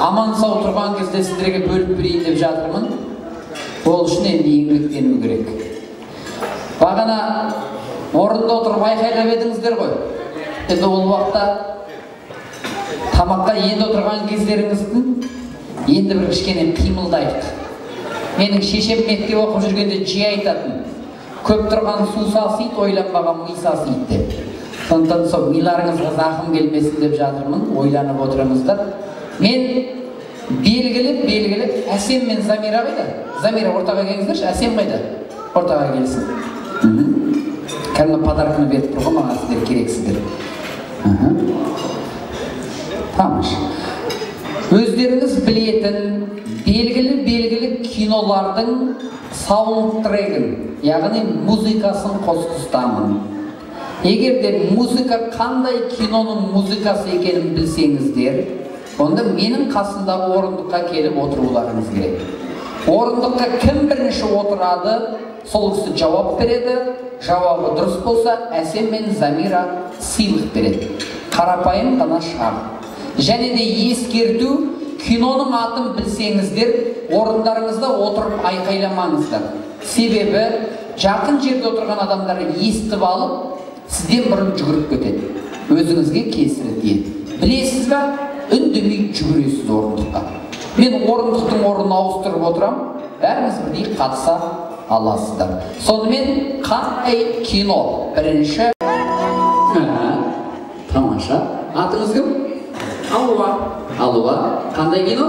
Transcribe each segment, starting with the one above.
Аман сау тұрған кезде сіздерге бөліп берейін деп жатырмын. Ол үшін енді еңбектену керек. Бағана орында отырып айқайлап едіңіздер ғой. Енді ол уақытта тамаққа енді отырған кездеріңіздің енді бір кішкене қимылдайық. Менің шешем мектеп оқып жүргенде жиі айтатын: көп тұрған су сасиды, ойланбаған ми сасиды деп. Сондықтан сол миларыңызға зақым келмесін деп жатырмын, ойланып отырыңыздар. Мен белгілі Әсем мен Замира қайда? Замира ортаға келіңіздерші, Әсем қайда? Ортаға келсін. Кәдімгі подарканы беріп тұр ғой маған, сіздер керексіздер. Тамаша. Өздеріңіз білетін белгілі кинолардың саундтрегін, яғни музыкасын қосқызамын. Егер де музыка қандай киноның музыкасы екенін білсеңіздер, онда менің қасымдағы орындыққа келіп отыруларыңыз керек. Орындыққа кім бірінші отырады, сол кісі жауап береді. Жауабы дұрыс болса, Әсем мен Замира сыйлық береді. Қарапайым ғана шарт. Және де ескерту, киноның атын білсеңіздер, орындарыңызда отырып айқайламаңыздар. Себебі жақын жерде отырған адамдар естіп алып, сізден бұрын жүгіріп кетеді. Өзіңізге кесірі тиеді. Білесіз ба? Үндемей жүгіресіз орындыққа. Мен орындықтың орнын ауыстырып отырам, бәріңіз бірдей қатыса аласыздар. Сонымен қандай кино? Бірінші. Тамаша. Атыңыз кім? Алуа. Алуа. Қандай кино?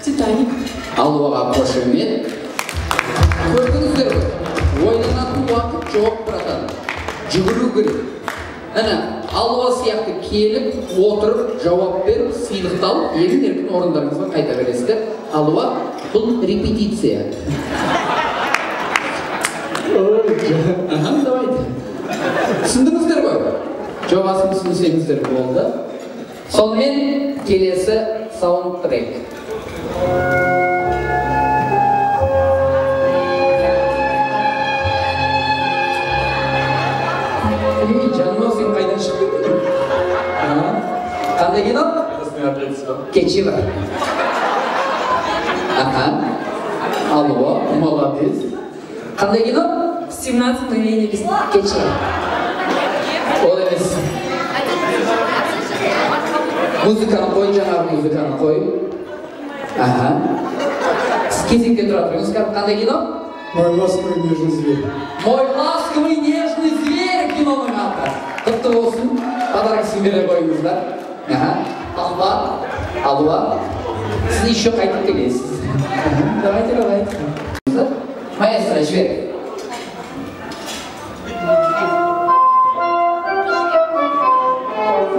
Титаник. Алуаға қошемет. Көрдіңіздер ғой, ойланатын уақыт жоқ, братан. Жүгіру керек. Әне, Алуа сияқты келіп, отырып, жауап беріп, сыйлықты алып, еркін орындарыңызға қайта бересіздер. Алуа, бұл репетиция. Давайте. Түсіндіңіздер ғой? Жобасын түсінсеңіздер болды. Сонымен келесі саундтрек. Ей, жаным, сен қайдан шығып кеттің? Қандай кино? Кеші бар. Аха. Алуа, молодец. Қандай кино? 17 мгновений весны. Кеші. Ол емес. Музыканы қой, жаңағы музыканы қой. Аха. Сіз кезекте тұра тұрыңыз. Қандай кино? Мой ласковый нежный зверь. Мой ласковый нежный зверь киноның аты. Құтты болсын. Подаркасын бере қойыңыздар. Аха. Алуа, Алуа. Сіз еще қайтып келесіз. Давайте, давайте. Маэстро, жібер.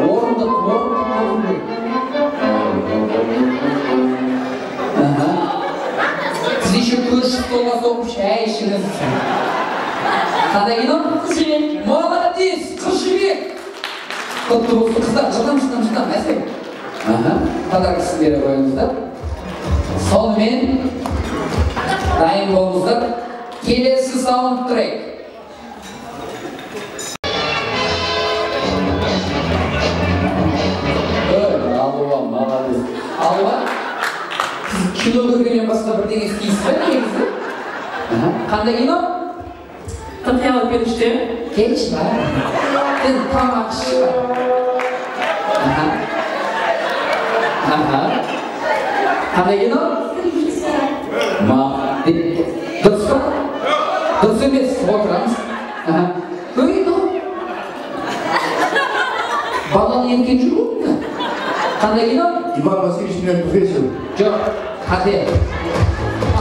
Орындық, орындық, орындық. Аха. Сіз еще көрші столға соғып шай ішіңіз. Қандай кино? Қыз Жібек. Молодец, Қыз Жібек. Құтты болсын, қыздар, жылдам, жылдам, жылдам, әсем. Аха, подаркасын бере қойыңыздар. Сонымен дайын болыңыздар. Келесі саундтрек. Алуа, молодец. Алуа, сіз кино көргеннен басқа бірдеңе істейсіз бе негізі? Қандай кино? Тақиялы періште. Кеш бар. Сен тамақ іш бар. Аха. Аха. Қандай кино? Дұрыс па? Дұрыс емес, отырамыз. Аха. Ой, мынау. Баланы емген жүр ғой мында. Қандай кино? Иван Васильевич меняет профессию. Жоқ, қате.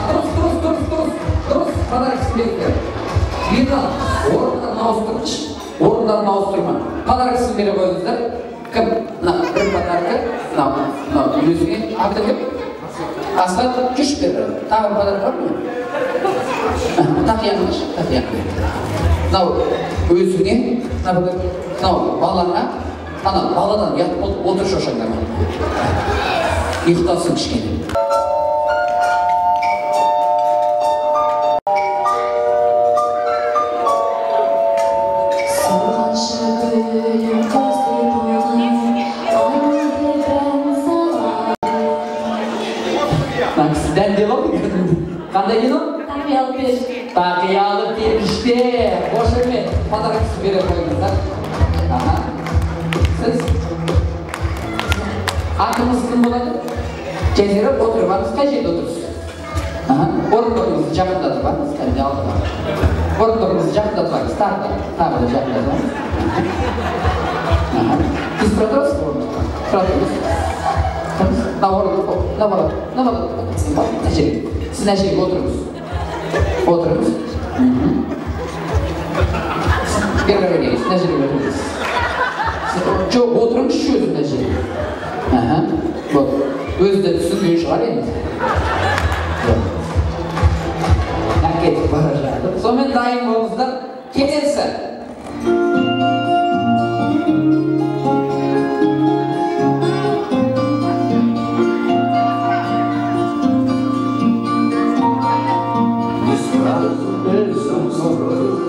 Дұрыс, дұрыс, дұрыс, дұрыс. Дұрыс, подаркасын беріңдер. Ерлан, орындарын ауыстырыңызшы. Орындарын ауыстырма. Подаркасын бере қойыңыздар. Кім? Мына бір подарка, мынау, мынау өзіңе. Аты кім? Асхат, жүрші бері. Тағы бір подарка бар ма? Тақияны алшы, тақияны бер. Мынау өзіңе, мына подарка, мынау балаңа. Ана баладан ұят болып отыр шошаңдама. Ұйықтасын кішкене. Мына кісі дәндеп алды кәдімгідей. Қандай кино? Тақиялы періште. Тақиялы періште. Қошемет. Подаркасын бере қойыңыздар. Аха. Сіз атыңыз кім болады? Жазира, отырып алыңыз. Қай жерде отырсыз? Аха. Орындығыңызды жақындатып алыңыз. Кәдімгідей алдыға. Орындығыңызды жақындатып алыңыз. Тағы да, тағы да жақындатып алыңыз. Аха. Сіз тұра тұрасыз ба орындыққа? Тұра тұрыңыз. Мына орындық, мына бала, мына бала, мына жерге. Сіз мына жерге отырыңыз. Отырыңыз. Бері қарай келіңіз, мына жерге отырыңыз. Жоқ, отырыңызшы өзі мына жерге. Аха. Вот. Өзі де түсінген шығар енді. Әкетіп бара жатыр. Сонымен дайын болыңыздар. Келесі.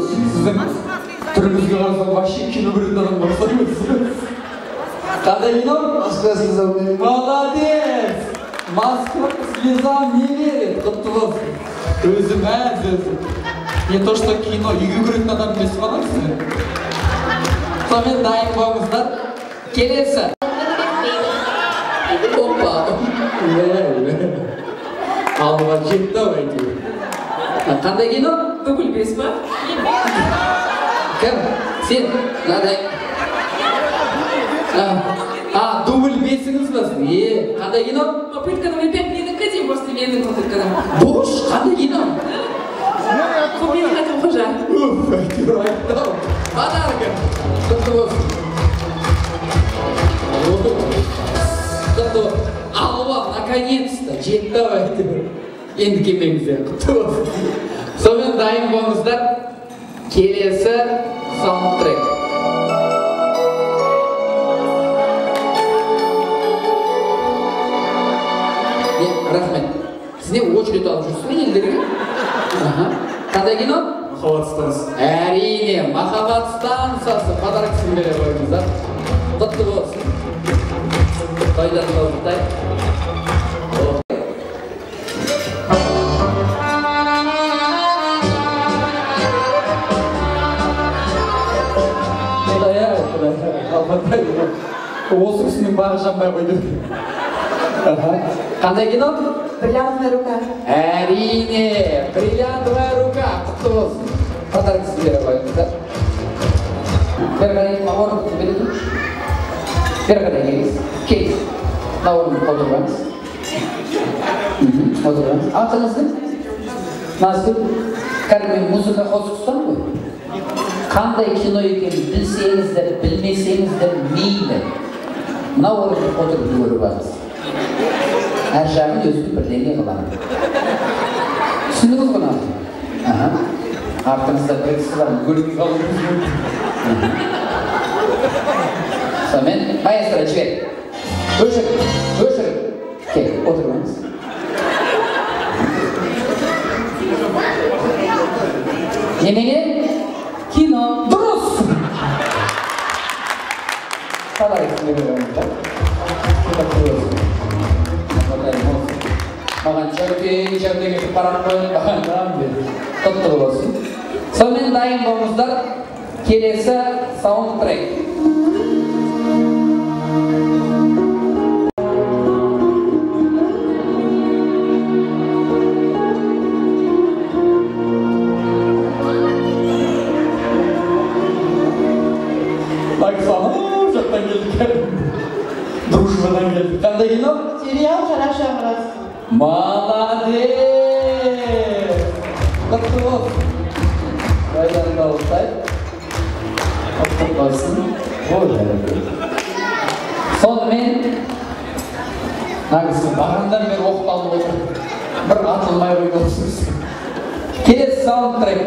Сіздің түріңізге қарасам, вообще кино көретін адам ұқсамайсыз. Қандай кино? Москва слезам не верит. Молодец! Москва слезам не верит. Құтты болсын. Өзі мәз өзі. Не то что кино, үйге көретін адам емес қой сіздер. Сонымен дайын болыңыздар. Келесі. Опа. Алға жетті ау әйтеуір. Қандай кино? Дубль 5 па? Кім? Сен? Мынадай. А, дубль 5-іңіз ба? Е, қандай кино? Попытка номер 5 менікі деймін, просто менің попытка номер. Бош, қандай кино? Купин Хатим Қожа. Уф, әйтеуір айтты ау. Подарка. Құтты болсын. Құтты болсын. Алуа, наконец-то, жетті ау әйтеуір. Енді келмеңіздер, құтты болсын. Сонымен дайын болыңыздар. Келесі саундтрек. Не, рахмет. Сіз не очередь алып жүрсіз бе елдерге? Аха. Қандай кино? Махаббат станциясы. Әрине, махаббат станциясы. Подаркасын бере қойыңыздар. Құтты болсын. Тойдан тоғыздай. Осы кісінің бағы жанбай қойды. Қандай кино? Бриллиантовая рука. Әрине, бриллиантовая рука. Құтты болсын. Подаркасын бере қойыңыздар. Бері қарай орындықты бере тұрыңызшы. Бері қарай келіңіз. Келіңіз. Мына орындыққа отырыңыз. Отырыңыз. Атыңыз кім? Назгүл. Кәдімгі мен музыка қосып ұстам ғой. Қандай кино екенін білсеңіз де, білмесеңіз де мейлі. Мына орындыққа отырып көріп алыңыз. Әр жағын өзім бірдеңе қыламын. Түсіндіңіз ғой мынаны? Аха. Артыңызда бір кісі бар, көрмей қалуыңыз мүмкін. Сонымен, маэстро, жібер. Өшір, өшір. Кел, отырыңыз. Немене? Кино. Дұрыс! Подарок бере қойыңыздар. Маған жәутең, жәутең етіп қарап қойын, маған құтты болсын. Сонымен дайын болыңыздар. Келесі саундтрек. Жақтан келдік. Дружбадан келдік. Қандай кино? Сериал Хорошая Мраз. Молодец! Құтты болсын. Тойдан дауыстай. Құтты болсын. Сонымен, мына кісі бағанадан бері оқталып отыр. Бір атылмай қойды осы кісі. Келесі саундтрек.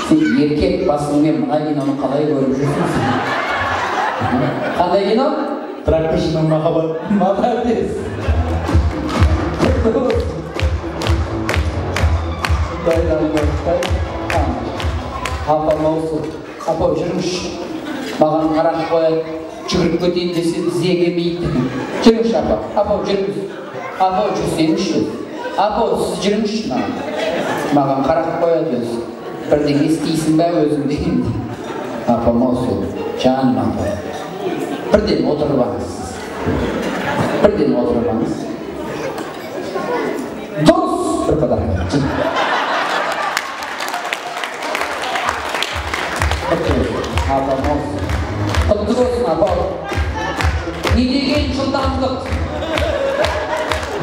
Сен еркек басыңмен мына киноны қалай көріп жүрсің? Қандай кино? Тракторшының махаббат. Молодец. Құдай. Апам осы. Апа, жүріңізші. Маған қарап қояды. Жүгіріп кетейін десе тізе келмейді. Жүріңізші, апа. Апа, жүріңіз. Апа, жүрсеңізші. Апа, сіз жүріңізші маған. Маған қарап қояды өзі. Бірдеңе істейсің бе өзің дегенде. Апам осы. Жаным апа. Бірден отырып алыңыз. Бірден отырып алыңыз. Дұрыс! Бір подарок. Апам осы. Құтты болсын, апа. Не деген жылдамдық,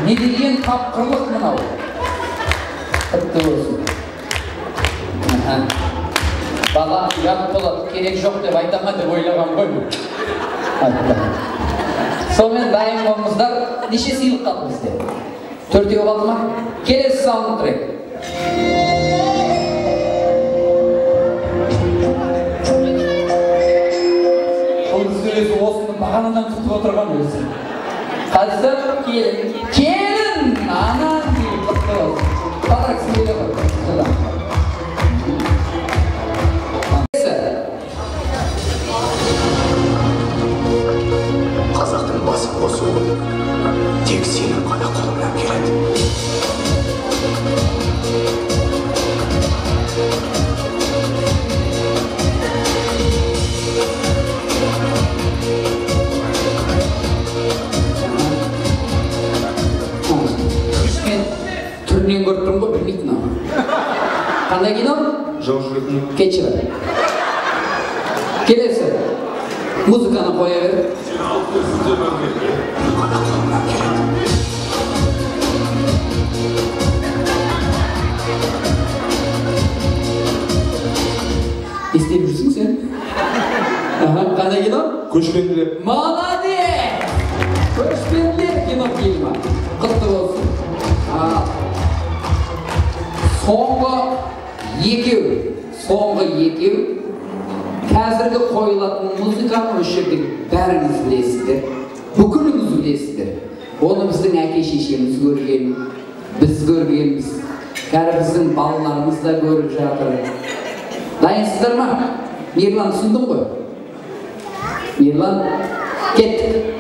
не деген тапқырлық мынау. Құтты болсын. Бала ұят болады, керек жоқ деп айта ма деп ойлаған ғой. Айтты. Сонымен дайын болыңыздар. Неше сыйлық қалды бізде? 4 қалды ма? Келесі саундтрек. Өзі осыны бағанадан күтіп отырған өзі. Қазір келін. Келін! Анам дейін құтты болсын. Подарок бере ғой. Қазақтың басын қосуы тек сенің ғана қолыңнан келеді. Мен түрінен көріп тұрмын ғой, білмейтін ау. Қандай кино? Жау жүретін. Кетші. Келесі. Музыканы қоя бер. Не істеп жүрсің сен? Қандай кино? Көшпенділер. Молодец! Көшпенділер кинофильмі. Құтты болсын. Соңғы екеу. Соңғы екеу. Қазіргі қойылатын музыканы осы жерде бәріңіз білесіздер. Бүкіліңіз білесіздер. Оны біздің әке шешеміз көрген, біз көргенбіз. Кәрі біздің балаларымыз да көріп жатыр. Дайынсыздар ма? Мирлан, түсіндің ғой? Мирлан, кеттік.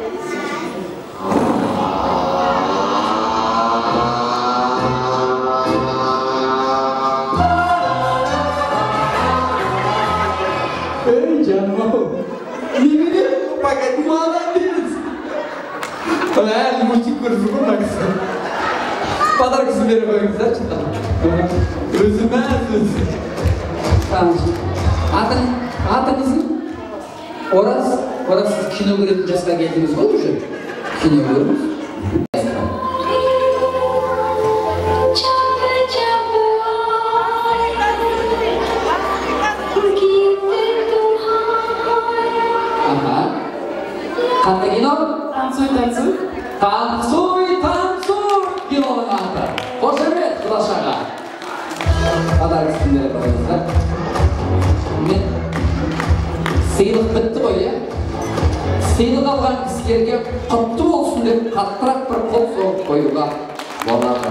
Эй, жаным-ау, немене? Молодец! Әлі мультик көріп жүр ғой мына кісі. Подаркасын бере қойыңыздаршы. Өзі мәз өзі. Атыңыз кім? Ораз. Ораз, сіз кино көретін жасқа келдіңіз ғой уже? Кино көріңіз. Қандай кино? Танцуй, танцуй. Танцуй, танцуй киноның аты. Қошемет құдашаға. Подаркасын бере қойыңыздар. Мен сыйлық бітті ғой, иә? Сыйлық алған кісілерге құтты болсын деп қаттырақ бір қол соғып қоюға болады.